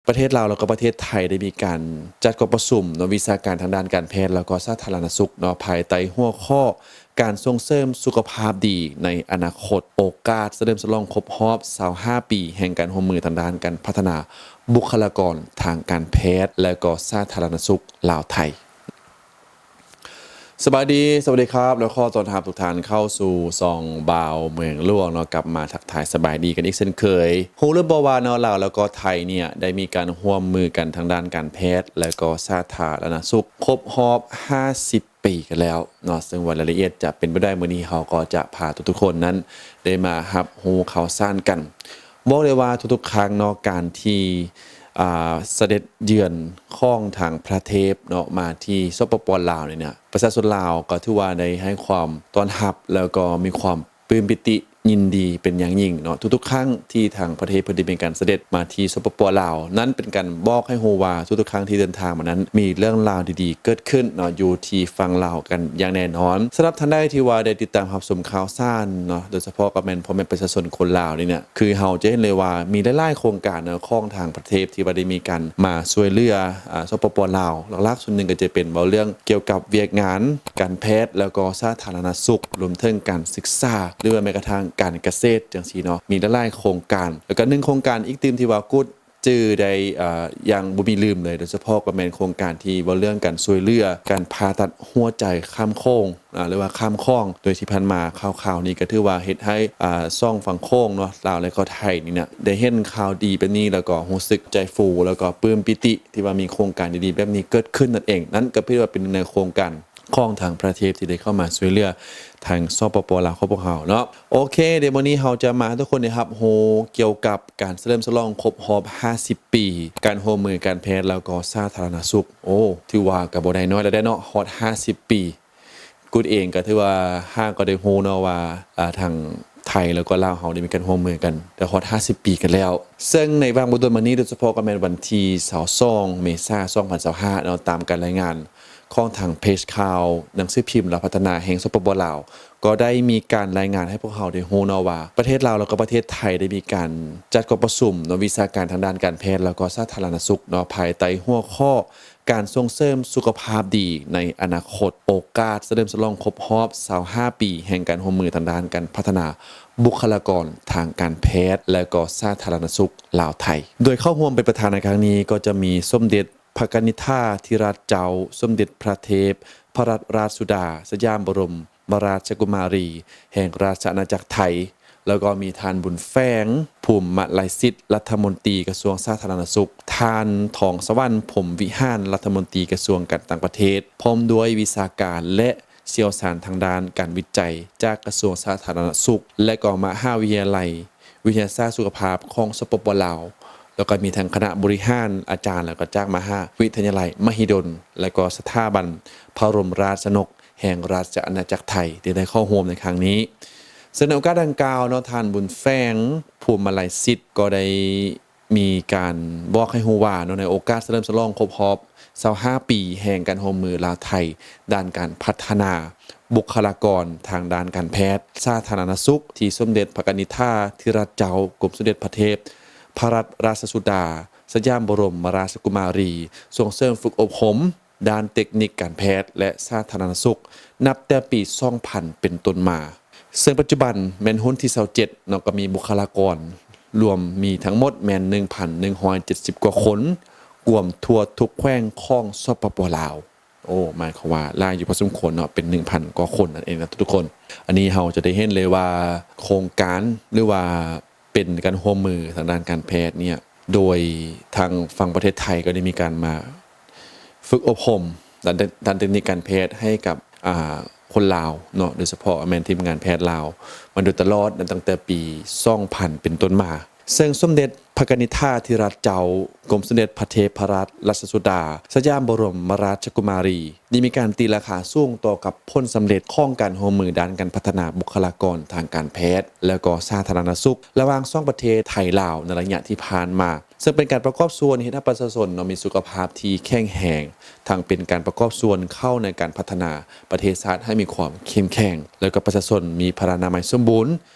ປະເທດລາວ ແລ້ວກໍປະເທດໄທ ໄດ້ມີການຈັດກອງປະຊຸມເນາະ ວິຊາການທາງດ້ານການແພດ ແລ້ວກໍສາທາລະນະສຸກເນາະ ພາຍໃຕ້ຫົວຂໍ້ ການສົ່ງເສີມສຸຂະພາບດີໃນອະນາຄົດ, ໂອກາດສະເຫຼີມສະຫຼອງຄົບຮອບຊາວຫ້າປີ ແຫ່ງການຮ່ວມມືທາງດ້ານການພັດທະນາບຸກຄະລາກອນທາງການແພດ ແລະ ກໍສາທາລະນະສຸກລາວໄທ. ສະບາຍດີ, ສະຫວັດດີຄັບ ແລະ ຂໍຕ້ອນຮັບທຸກທ່ານເຂົ້າສູ່ຊ່ອງບ່າວເມືອງຫຼວງເນາະ, ກັບມາທັກທາຍສະບາຍດີກັນອີກເຊັ່ນເຄີຍ. ຮູ້ຫຼືບໍ່ວ່າເນາະ ລາວ ແລ້ວກໍໄທເນີ້ຍ ໄດ້ມີການຮ່ວມມືກັນທາງດ້ານການແພດ ແລະ ກໍສາທາລະນະສຸກ ຄົບຮອບຫ້າສິບ ປີກັນແລ້ວເນາະ, ເຊິ່ງວ່າລາຍລະອຽດຈະເປັນໄປໄດ້ ມື້ນີ້ເຮົາກໍຈະພາທຸກໆຄົນນັ້ນໄດ້ມາຮັບຮູ້ຂ່າວສານກັນ. ບອກໄດ້ວ່າທຸກໆຄັ້ງເນາະ ການທີ່ ອ່າ ສະເດັດເຢືອນຂອງທາງພະເທບເນາະ ມາທີ່ ສປປ ລາວນີ້ນະ ປະຊາຊົນລາວກໍຖືວ່າໄດ້ໃຫ້ຄວາມຕ້ອນຮັບ ແລ້ວກໍມີຄວາມ ປຶ້ມປີຕິຍິນດີເປັນຢ່າງຍິ່ງເນາະ. ທຸກໆຄັ້ງທີ່ທາງປະເທດເພິ່ນໄດ້ມີການສະເດັດມາທີ່ ສປປ ລາວ ນັ້ນເປັນການບອກໃຫ້ຮູ້ວ່າ ທຸກໆຄັ້ງທີ່ເດີນທາງມານັ້ນ ມີເລື່ອງລາວດີໆເກີດຂຶ້ນເນາະ ຢູ່ທີ່ຝັ່ງລາວກັນຢ່າງແນ່ນອນ. ສຳລັບທ່ານໃດທີ່ວ່າໄດ້ຕິດຕາມຮັບຊົມຂ່າວສານເນາະ ໂດຍສະເພາະກໍແມ່ນພໍ່ແມ່ປະຊາຊົນຄົນລາວນີ້ນະ ຄືເຮົາຈະເຫັນເລີຍວ່າ ມີຫຼາຍໆໂຄງການເນາະ ຂອງທາງປະເທດທີ່ວ່າໄດ້ມີການມາຊ່ວຍເຫຼືອ ອາ ສປປ ລາວ. ຫຼັກໆສ່ວນໜຶ່ງກໍຈະເປັນເວົ້າເລື່ອງກ່ຽວກັບວຽກງານ ການແພດ ແລ້ວກໍສາທາລະນະສຸກ ລວມເຖິງການສຶກສາ ຫຼືວ່າແມ້ກະທັ່ງການກະເສດຈັ່ງຊີ້ເນາະ ມີຫຼາຍໆໂຄງການ. ແລ້ວກໍໜຶ່ງໂຄງການອີກຕື່ມທີ່ວ່າກູດຈື່ໄດ້ ເອີ ຢ່າງບໍ່ມີລືມເລີຍ ໂດຍສະເພາະກໍແມ່ນໂຄງການທີ່ເວົ້າເລື່ອງການຊ່ວຍເຫຼືອການຜ່າຕັດຫົວໃຈຂ້າມໂຂງ ອາ ຫຼືວ່າຂ້າມຂອງ ໂດຍທີ່ຜ່ານມາຂ່າວໆນີ້ກໍຖືວ່າເຮັດໃຫ້ ອາ ສອງຝັ່ງໂຂງເນາະ ລາວ ແລະ ກໍໄທນີ້ນະ ໄດ້ເຫັນຂ່າວດີແບບນີ້ ແລ້ວກໍຮູ້ສຶກໃຈຟູ ແລ້ວກໍປຶ້ມປີຕິ ທີ່ວ່າມີໂຄງການດີໆແບບນີ້ເກີດຂຶ້ນນັ້ນເອງ. ນັ້ນກໍຖືວ່າເປັນໜຶ່ງໃນໂຄງການຂອງທາງປະເທດທີ່ໄດ້ເຂົ້າມາຊ່ວຍເຫຼືອທາງ ສປປ ລາວ ຂອງພວກເຮົາເນາະ. ໂອເຄ ດຽວມື້ນີ້ເຮົາຈະມາໃຫ້ທຸກຄົນໄດ້ຮັບຮູ້ກ່ຽວກັບການສະເຫຼີມສະຫຼອງຄົບຮອບຫ້າສິບປີ ການຮ່ວມມືການແພດ ແລ້ວກໍສາທາລະນະສຸກ. ໂອ້ ຖືວ່າກໍບໍ່ໄດ້ນ້ອຍແລ້ວເດ້ເນາະ ຮອດຫ້າສິບປີ. ກຸດເອງກໍຖືວ່າຫາກໍໄດ້ຮູ້ເນາະວ່າ ອາ ທາງໄທ ແລ້ວກໍລາວເຮົາໄດ້ມີການຮ່ວມມືກັນໄດ້ຮອດຫ້າສິບປີກັນແລ້ວ. ເຊິ່ງໃນຫວ່າງບໍ່ດົນມານີ້ ໂດຍສະເພາະກໍແມ່ນວັນທີຊາວສອງ ເມສາ ສອງພັນຊາວຫ້າເນາະ ຕາມການລາຍງານຂອງທາງເພຈຂ່າວໜັງສືພິມລາວພັດທະນາແຫ່ງ ສປປ ລາວ ກໍໄດ້ມີການລາຍງານໃຫ້ພວກເຮົາໄດ້ຮູ້ເນາະວ່າ ປະເທດລາວ ແລ້ວກໍປະເທດໄທ ໄດ້ມີການຈັດກອງປະຊຸມເນາະ ວິຊາການທາງດ້ານການແພດ ແລ້ວກໍສາທາລະນະສຸກເນາະ ພາຍໃຕ້ຫົວຂໍ້ ການສົ່ງເສີມສຸຂະພາບດີໃນອະນາຄົດ, ໂອກາດສະເຫຼີມສະຫຼອງຄົບຮອບຊາວຫ້າປີ ແຫ່ງການຮ່ວມມືທາງດ້ານການພັດທະນາບຸກຄະລາກອນທາງການແພດ ແລະ ກໍສາທາລະນະສຸກລາວໄທ. ໂດຍເຂົ້າຮ່ວມເປັນປະທານໃນຄັ້ງນີ້ ກໍຈະມີສົມເດັດພະກະນິດຖາທິລາດເຈົ້າ ສົມເດັດພະເທບພະລັດລາຊະສຸດາ ສະຫຍາມບໍລົມ ມະລາຊະກຸມາຣີແຫ່ງລາຊະອານາຈັກໄທ, ແລ້ວກໍມີທ່ານ ບຸນແຝງ ພູມມະໄລສິດ ລັດຖະມົນຕີກະຊວງສາທາລະນະສຸກ, ທ່ານ ທອງສະຫວັນ ພົມວິຫານ ລັດຖະມົນຕີກະຊວງການຕ່າງປະເທດ, ພ້ອມດ້ວຍວິຊາການ ແລະ ຊ່ຽວຊານທາງດ້ານການວິໄຈຈາກກະຊວງສາທາລະນະສຸກ ແລະ ກໍມະຫາວິທະຍາໄລວິທະຍາສາດສຸຂະພາບຂອງ ສປປ ລາວ, ແລ້ວກໍມີທັງຄະນະບໍລິຫານ, ອາຈານ ແລ້ວກໍຈາກມະຫາວິທະຍາໄລມະຫິດົນ ແລ້ວກໍສະຖາບັນພະບົມລາຊະນົກ ແຫ່ງລາຊະອານາຈັກໄທ ທີ່ໄດ້ເຂົ້າຮ່ວມໃນຄັ້ງນີ້. ເຊິ່ງໃນໂອກາດດັ່ງກ່າວເນາະ ທ່ານ ບຸນແຝງ ພູມມະໄລສິດ ກໍໄດ້ມີການບອກໃຫ້ຮູ້ວ່າເນາະ ໃນໂອກາດສະເຫຼີມສະຫຼອງຄົບຮອບຊາວຫ້າປີ ແຫ່ງການຮ່ວມມືລາວໄທ ດ້ານການພັດທະນາບຸກຄະລາກອນທາງດ້ານການແພດ ສາທາລະນະສຸກ ທີ່ສົມເດັດພະກະນິດຖາທິລາດເຈົ້າ ກົມສົມເດັດພະເທບພະລັດລາຊະສຸດາ ສະຫຍາມບໍລົມມະລາຊະກຸມາຣີ ສົ່ງເສີມຝຶກອົບຮົມ ດ້ານເຕັກນິກການແພດ ແລະ ສາທາລະນະສຸກ ນັບແຕ່ປີສອງພັນເປັນຕົ້ນມາ. ເຊິ່ງປັດຈຸບັນແມ່ນຮຸ່ນທີຊາວເຈັດເນາະ, ກໍມີບຸກຄະລາກອນລວມມີທັງໝົດແມ່ນໜຶ່ງພັນໜຶ່ງຮ້ອຍເຈັດສິບກວ່າຄົນ, ກວມທົ່ວທຸກແຂວງຂອງ ສປປ ລາວ. ໂອ້ ໝາຍຄວາມວ່າຫຼາຍຢູ່ພໍສົມຄວນເນາະ, ເປັນໜຶ່ງພັນກວ່າຄົນນັ້ນເອງນະທຸກໆຄົນ. ອັນນີ້ເຮົາຈະໄດ້ເຫັນເລີຍວ່າໂຄງການ ຫຼືວ່າ ເປັນການຮ່ວມມືທາງດ້ານການແພດເນີ້ຍ ໂດຍທາງຝັ່ງປະເທດໄທກໍໄດ້ມີການມາຝຶກອົບຮົມດ້ານ ດ້ານເຕັກນິກການແພດໃຫ້ກັບ ອ່າ ຄົນລາວເນາະ, ໂດຍສະເພາະແມ່ນທີມງານແພດລາວມາໂດຍຕະຫຼອດ ນັບຕັ້ງແຕ່ປີສອງພັນເປັນຕົ້ນມາ. ເຊິ່ງສົມເດັດພະກະນິດຖາທິລາດເຈົ້າ ກົມສົມເດັດພະເທບພະລັດລາຊະສຸດາ ສະຫຍາມບໍລົມມະລາຊະກຸມາຣີ ໄດ້ມີການຕີລາຄາສູງຕໍ່ກັບຜົນສຳເລັດຂອງການຮ່ວມມືດ້ານການພັດທະນາບຸກຄະລາກອນທາງການແພດ ແລະ ກໍສາທາລະນະສຸກ ລະຫວ່າງສອງປະເທດໄທ-ລາວ ໃນໄລຍະທີ່ຜ່ານມາ, ເຊິ່ງເປັນການປະກອບສ່ວນເຮັດໃຫ້ປະຊາຊົນເນາະ ມີສຸຂະພາບທີ່ແຂງແຮງ, ທັງເປັນການປະກອບສ່ວນເຂົ້າໃນການພັດທະນາປະເທດຊາດໃຫ້ມີຄວາມເຂັ້ມແຂງ ແລະ ກໍປະຊາຊົນມີພະລານາໄມສົມບູນ.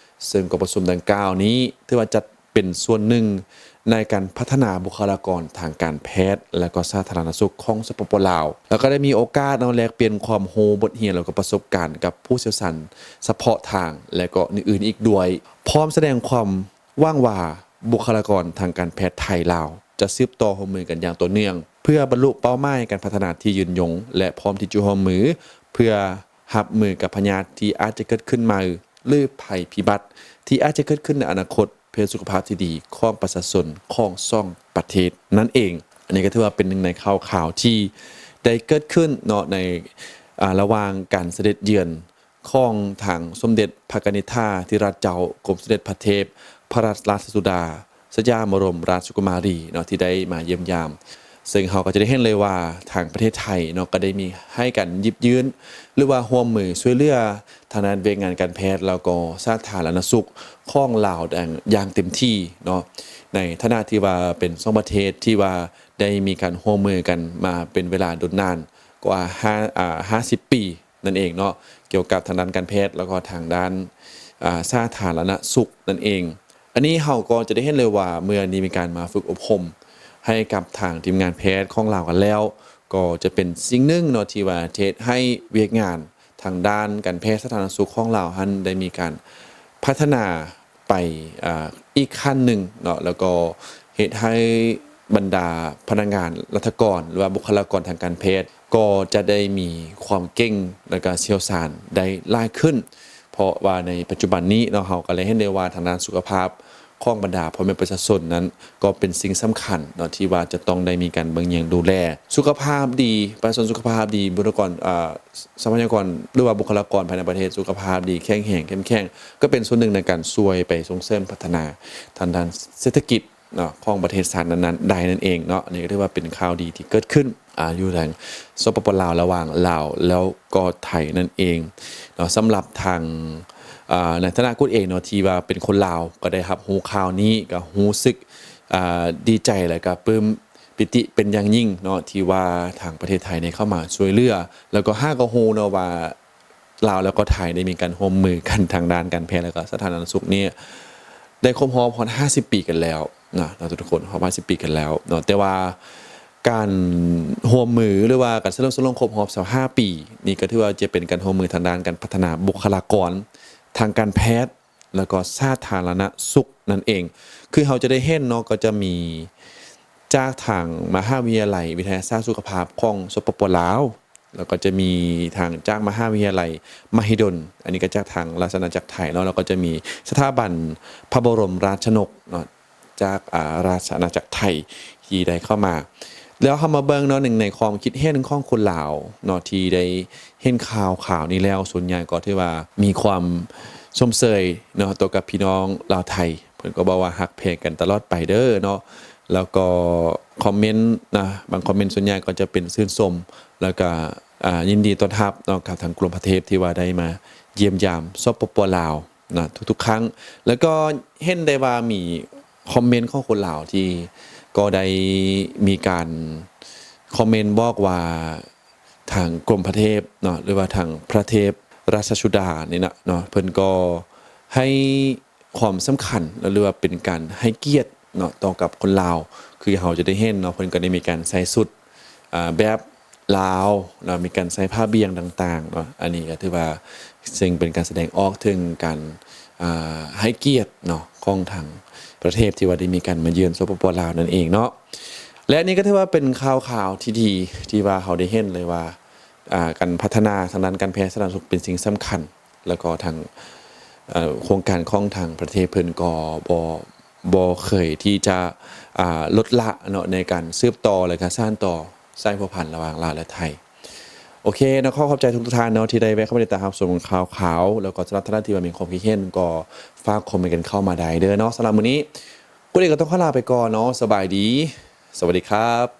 ເຊິ່ງກອງປະຊຸມດັ່ງກ່າວນີ້ ຖືວ່າຈັດ ເປັນສ່ວນໜຶ່ງ ໃນການພັດທະນາບຸກຄະລາກອນທາງການແພດ ແລະ ກໍສາທາລະນະສຸກຂອງ ສປປ ລາວ ແລ້ວກໍໄດ້ມີໂອກາດເນາະ ແລກປ່ຽນຄວາມຮູ້, ບົດຮຽນ ແລ້ວກໍປະສົບການກັບຜູ້ຊ່ຽວຊານສະເພາະທາງ ແລະ ກໍອື່ນໆອີກດ້ວຍ, ພ້ອມສະແດງຄວາມຫວັງວ່າບຸກຄະລາກອນທາງການແພດໄທ-ລາວ ຈະສືບຕໍ່ຮ່ວມມືກັນຢ່າງຕໍ່ເນື່ອງ ເພື່ອບັນລຸເປົ້າໝາຍການພັດທະນາທີ່ຍືນຍົງ ແລະ ພ້ອມທີ່ຈະຮ່ວມມືເພື່ອ ຮັບມືກັບພະຍາດທີ່ອາດຈະເກີດຂຶ້ນໃໝ່ ຫຼື ໄພພິບັດທີ່ອາດຈະເກີດຂຶ້ນໃນອະນາຄົດ ເພື່ອສຸຂະພາບທີ່ດີຂອງປະຊາຊົນຂອງສອງປະເທດນັ້ນເອງ. ອັນນີ້ກໍຖືວ່າເປັນໜຶ່ງໃນຂ່າວຄາວທີ່ໄດ້ເກີດຂຶ້ນເນາະ ໃນ ອາ ລະຫວ່າງການສະເດັດເຢືອນຂອງທາງສົມເດັດພະກະນິດຖາທິຣາຊເຈົ້າ ກົມສົມເດັດພະເທບພະລັດລາຊະສຸດາ ສະຢາມບໍລົມລາຊະກຸມາຣີເນາະ ທີ່ໄດ້ມາຢ້ຽມຢາມ. ເຊິ່ງເຮົາກໍຈະໄດ້ເຫັນເລີຍວ່າທາງປະເທດໄທເນາະ ກໍໄດ້ມີໃຫ້ການຫຍິບຍື່ນ ຫຼືວ່າຮ່ວມມືຊ່ວຍເຫຼືອທາງດ້ານວຽກງານການແພດ ແລ້ວກໍສາທາລະນະສຸກຂອງລາວຢ່າງເຕັມທີ່ເນາະ ໃນຖານະທີ່ວ່າເປັນສອງປະເທດທີ່ວ່າໄດ້ມີການຮ່ວມມືກັນມາເປັນເວລາດົນນານກວ່າຫ້າ ອາ ຫ້າສິບປີ ນັ້ນເອງເນາະ ກ່ຽວກັບທາງດ້ານການແພດ ແລ້ວກໍທາງດ້ານ ອາ ສາທາລະນະສຸກນັ້ນເອງ. ອັນນີ້ເຮົາກໍຈະໄດ້ເຫັນເລີຍວ່າ ເມື່ອນີ້ມີການມາຝຶກອົບຮົມໃຫ້ກັບທາງທີມງານແພດຂອງລາວກັນແລ້ວ ກໍຈະເປັນສິ່ງໜຶ່ງເນາະ ທີ່ວ່າຈະເຮັດໃຫ້ວຽກງານທາງດ້ານການແພດສາທາລະນະສຸກຂອງລາວຫັ້ນ ໄດ້ມີການພັດທະນາ ໄປ ອາ ອີກຂັ້ນໜຶ່ງເນາະ ແລ້ວກໍເຮັດໃຫ້ບັນດາພະນັກງານລັດຖະກອນ ຫຼືວ່າບຸກຄະລາກອນທາງການແພດ ກໍຈະໄດ້ມີຄວາມເກັ່ງ ແລ້ວກໍຊ່ຽວຊານໄດ້ຫຼາຍຂຶ້ນ ເພາະວ່າໃນປັດຈຸບັນນີ້ເນາະ ເຮົາກໍໄດ້ເຫັນໄດ້ວ່າທາງດ້ານສຸຂະພາບຂອງບັນດາພໍ່ແມ່ປະຊາຊົນນັ້ນ ກໍເປັນສິ່ງສຳຄັນເນາະ ທີ່ວ່າຈະຕ້ອງໄດ້ມີການເບິ່ງແຍງດູແລ. ສຸຂະພາບດີ, ປະຊາຊົນສຸຂະພາບດີ, ບຸກຄະລາກອນ ອາ ຊັບພະຍາກອນ ຫຼືວ່າບຸກຄະລາກອນພາຍໃນປະເທດສຸຂະພາບດີ ແຂງແຮງ ເຂັ້ມແຂງ ກໍເປັນສ່ວນໜຶ່ງໃນການຊ່ວຍໄປສົ່ງເສີມພັດທະນາທາງດ້ານເສດຖະກິດເນາະ ຂອງປະເທດຊາດນັ້ນໆໄດ້ນັ້ນເອງເນາະ. ອັນນີ້ກໍຖືວ່າເປັນຂ່າວດີທີ່ເກີດຂຶ້ນ ອາ ຢູ່ທາງ ສປປ ລາວ ລະຫວ່າງລາວແລ້ວກໍໄທນັ້ນເອງເນາະ. ສຳລັບທາງ ອາ ໃນຖານະກຸດເອງເນາະ ທີ່ວ່າເປັນຄົນລາວ ກໍໄດ້ຮັບຮູ້ຂ່າວນີ້ ກໍຮູ້ສຶກ ອາ ດີໃຈ ແລ້ວກໍປຶ້ມ ປີຕິເປັນຢ່າງຍິ່ງເນາະ ທີ່ວ່າທາງປະເທດໄທໄດ້ເຂົ້າມາຊ່ວຍເຫຼືອ ແລ້ວກໍຫາກໍຮູ້ເນາະວ່າ ລາວແລ້ວກໍໄທໄດ້ມີການຮ່ວມມືກັນທາງດ້ານການແພດ ແລ້ວກໍສາທາລະນະສຸກນີ້ ໄດ້ຄົບຮອບຮອດຫ້າສິບປີກັນແລ້ວນະ ເນາະ ທຸກໆຄົນ ຮອບຫ້າສິບປີກັນແລ້ວເນາະ. ແຕ່ວ່າການຮ່ວມມື ຫຼືວ່າການສະເຫຼີມສະຫຼອງຄົບຮອບຊາວຫ້າປີນີ້ ກໍຖືວ່າຈະເປັນການຮ່ວມມືທາງດ້ານການພັດທະນາບຸກຄະລາກອນທາງການແພດ ແລ້ວກໍສາທາລະນະສຸກນັ້ນເອງ. ຄືເຮົາຈະໄດ້ເຫັນເນາະ ກໍຈະມີຈາກທາງມະຫາວິທະຍາໄລວິທະຍາສາດສຸຂະພາບຂອງ ສປປ ລາວ ແລ້ວກໍຈະມີທາງຈາກມະຫາວິທະຍາໄລມະຫິດົນ ອັນນີ້ກໍຈາກທາງລາຊະອານາຈັກໄທເນາະ ແລ້ວກໍຈະມີສະຖາບັນພະບໍລົມລາຊະນົກເນາະ ຈາກ ອາ ລາຊະອານາຈັກໄທທີ່ໄດ້ເຂົ້າມາ. ແລ້ວເຮົາມາເບິ່ງເນາະ ໜຶ່ງໃນຄວາມຄິດເຫັນຂອງຄົນລາວເນາະ ທີ່ໄດ້ເຫັນຂ່າວຄາວນີ້ແລ້ວ ສ່ວນໃຫຍ່ກໍຖືວ່າມີຄວາມຊົມເຊີຍເນາະ ຕໍ່ກັບພີ່ນ້ອງລາວໄທ ເພິ່ນກໍບອກວ່າ ຮັກແພງກັນຕະຫຼອດໄປເດີເນາະ. ແລ້ວກໍຄອມເມັນນະ ບາງຄອມເມັນສ່ວນໃຫຍ່ກໍຈະເປັນຊື່ນຊົມ ແລ້ວກໍ ອາ ຍິນດີຕ້ອນຮັບເນາະ ກັບທາງກົມພະເທບທີ່ວ່າໄດ້ມາຢ້ຽມຢາມ ສປປ ລາວ ນະ ທຸກໆຄັ້ງ. ແລ້ວກໍເຫັນໄດ້ວ່າມີຄອມເມັນຂອງຄົນລາວທີ່ກໍໄດ້ມີການຄອມເມັນບອກວ່າ ທາງກົມພະເທບເນາະ ຫຼືວ່າທາງພະເທບລາຊະສຸດານີ້ນະເນາະ ເພິ່ນກໍໃຫ້ຄວາມສຳຄັນເນາະ ຫຼືວ່າເປັນການໃຫ້ກຽດເນາະ ຕໍ່ກັບຄົນລາວ. ຄືເຮົາຈະໄດ້ເຫັນເນາະ ເພິ່ນກໍໄດ້ມີການໃສ່ຊຸດ ອາ ແບບລາວເນາະ ມີການໃສ່ຜ້າບ່ຽງຕ່າງໆເນາະ. ອັນນີ້ກໍຖືວ່າ ເຊິ່ງເປັນການສະແດງອອກເຖິງການ ອາ ໃຫ້ກຽດເນາະ ຂອງທາງປະເທດທີ່ວ່າໄດ້ມີການມາເຢືອນ ສປປ ລາວ ນັ້ນເອງເນາະ. ແລະ ນີ້ກໍຖືວ່າເປັນຂ່າວຄາວທີ່ດີ ທີ່ວ່າເຮົາໄດ້ເຫັນເລີຍວ່າ ອາ ການພັດທະນາທາງດ້ານການແພດສາທາລະນະສຸກເປັນສິ່ງສຳຄັນ ແລ້ວກໍທາງ ເອີ ໂຄງການຂອງທາງປະເທດເພິ່ນກໍບໍ່ ບໍ່ເຄີຍທີ່ຈະ ອາ ລົດລະເນາະ ໃນການສືບຕໍ່ ແລະ ກະສານຕໍ່ສາຍພົວພັນລະຫວ່າງລາວ ແລະ ໄທ. ໂອເຄເນາະ ຂໍຂອບໃຈທຸກໆທ່ານເນາະ ທີ່ໄດ້ແວະເຂົ້າມາຕິດຕາມຮັບຊົມຂ່າວຄາວ ແລ້ວກໍສຳລັບທ່ານໃດທີ່ວ່າມີຄວາມຄິດເຫັນ ກໍຝາກຄອມເມັນກັນເຂົ້າມາໄດ້ເດີເນາະ. ສຳລັບມື້ນີ້ ກຸດເອງກໍຕ້ອງຂໍລາໄປກ່ອນເນາະ. ສະບາຍດີ. ສະຫວັດດີຄັບ.